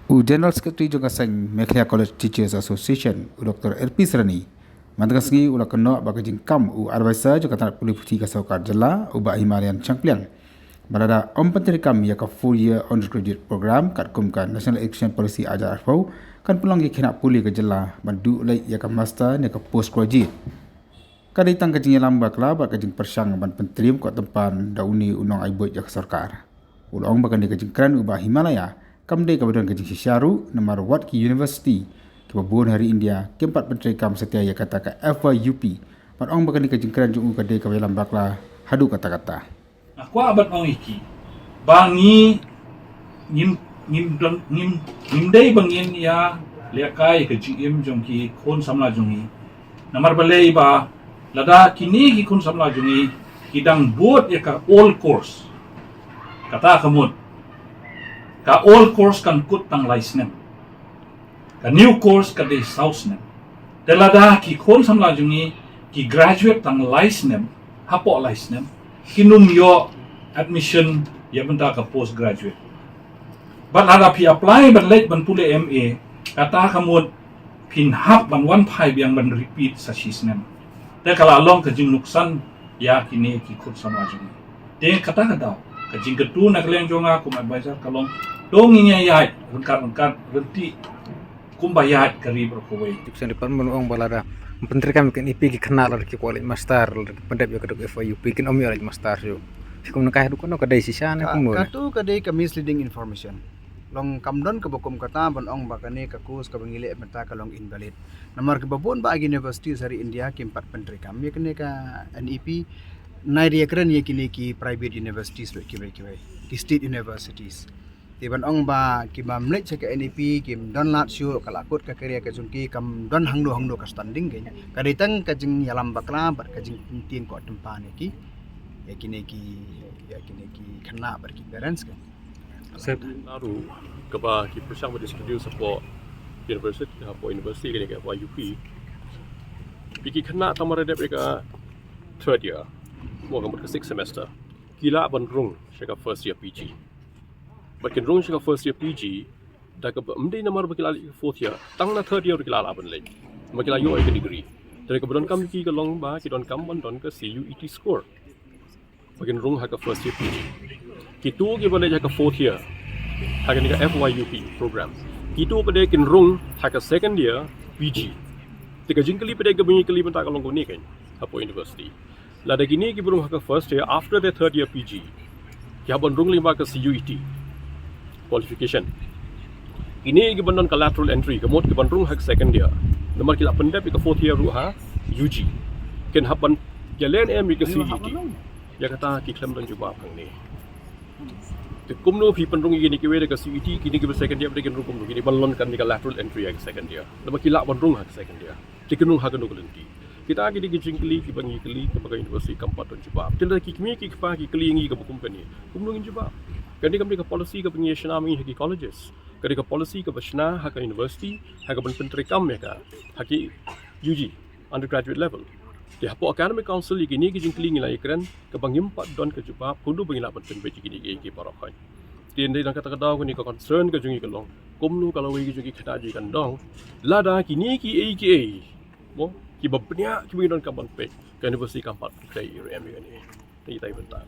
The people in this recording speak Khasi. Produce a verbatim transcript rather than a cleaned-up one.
U General Secretary jong ka seng Meghalaya College Teachers Association, u Doctor L P Sarani, mynta ka sngi u la kynnoh ba ka jingkam u advisor jong ka tnat pule puthi ka sorkar jylla, u Bah Himalayan Shangpliang, ba lada ym pyntreikam ïa ka four year undergraduate program katkum ka National Education Policy ar hajar arphew, kan pynlong ïa ki khynnah pule ka jylla ban duh leit ïa ka master ne ka postgraduate. Ka dei tang ka jingïalam bakla bad ka jingpyrshang ban pyntriem ko tympan da une u nongai buit jong ka sorkar. U la ong ba kane ka jingkren u Bah Himalaya kam dei kaba don ka jingshisha ruh, namar wat ki university kiba bun ha ri India kim pat pyntreikam satia ïa kata ka F Y U P. Bad ong ba kane ka jingkren jong u ka dei kaba ïalam bakla haduh katta katta. Nga kwah ban ong ïa ki ba ngi ngim ngim don ngim ngim dei ba ngin ïa lehkai ka jingim jong ki khun samla jong ngi. Namar balei ba lada kine ki khun samla jong ngi ki dang bud ïa ka old course, kata ka mut ka old course kan kut tang lai snem, ka new course ka dei saw snem. Te lada ki khun samla jong ngi ki graduate tang lai snem, hapoh lai snem kin ym ïoh admission ïa bynta ka postgraduate. Bad lada phi apply ban leit ban pule M A, kata ka mut phin hap ban wan phai biang ban repeat sa shi snem. Te ka la long ka jingnuksan ïa kine ki khun samla jong ngi. Te kata ka daw ka jingkyntu na ka liang jong nga kum advisor ka long, to ngin ïa ïaid ryngkat ryngkat, ryntih kumba ïaid ka ri baroh kawei. Education Department ong ba lada ym pyntreikam ïa ka N E P ki khynnah lada ki kwah leit master, lada ki pyndep ïa ka dei ka F Y U P kin ym ïoh leit master shuh. Phi kum nang kai haduh katno, ka dei shisha ne kumno? Katu ka dei ka misleading information. Long kam don kaba kum kata ban ong ba kane ka course kaba ngi leh mynta ka long invalid. Namar kiba bun bah ki university ha ri India kim pat pyntreikam ïa kane ka N E P. Nai ri ïakren ïa kine ki private universities bad kiwei kiwei, ki state universities. Te ban ong ba kiba ym leit sha ka N E P kim don lad shuh, ka la kut ka career ka jong ki, kam don hangno hangno ka standing. Ka dei tang ka jingïalam bakla bad ka jingtieng ko tympan ïa ki, ïa kine ki, ïa kine ki khynnah bad ki parents ka. Sir, naru kaba ki pyrshang ba discontinue sa po university, ha po university kane ka F Y U P. Ïa ki khynnah tang ba la dep ïa ka third year, mo ka mut ka sixth semester, ki lah ban rung sha ka first year P G. Bad kin rung sha ka first year P G da kaba ym dei namar ba ki la leit ka fourth year, tang na third year ki la lah ban leit, ba ki la ïoh ïa ka degree. Te kaba donkam ïa ki ka long ba ki donkam ban don ka C U E T score ba kin rung ha ka first year P G. Kitu kiba leit ha ka fourth year ha kane ka F Y U P program, kitu pat de kin rung ha ka second year P G. Te ka jingkylli pat de kaba ngi kylli mynta ka long kane kan, ha po university, lada kine kiba rung ha ka first year, after the third year P G, ki hap ban rung lyngba ka C U E T qualification. Kine kiba don ka lateral entry, ka mut kiba rung ha ka second year, namar ki la pyndep ïa ka fourth year ruh ha U G, kin hap ban ïaleh em ïa ka C U E T. Ïa kata ki khlem don jubab hangne. Te kumno phi pynrung ïa kine kiwei da ka C U E T, kine kiba second year pat de kin rung kumno, kine ban lon kane ka lateral entry ha ka second year, namar ki lah ban rung ha ka second year. Te kin rung ha kano ka lynti? Kita ki dei ki jingkylli kiba ngi kylli, kiba ka university kam pat don jubab. Te lada ki kmie ki kpa ki kylli ngi kaba kum kane, kumno ngin jubab? Kane kam dei ka policy kaba ngi ïa shna ma ngi ha ki colleges. Ka dei ka policy kaba shna ha ka university ha kaban pyntreikam ïa ka ha ki U G undergraduate level. Te hapoh Academic Council ïa kine ki jingkylli ngi la ïakren, kaba ngim pat don ka jubab kumno ba ngi lah ban pynbeit ïa kine kiei kiei baroh. Te hynrei na kata ka daw kane ka concern ka jong ngi ka long, kumno ka lawei ka jong ki khynnah jong ngi kan don lada kine kiei kiei, mo, kiba bniah kiba ngi donkam ban peit, ka university kam pat trei ïa ruh em ïa kane. Te ïa tai bynta.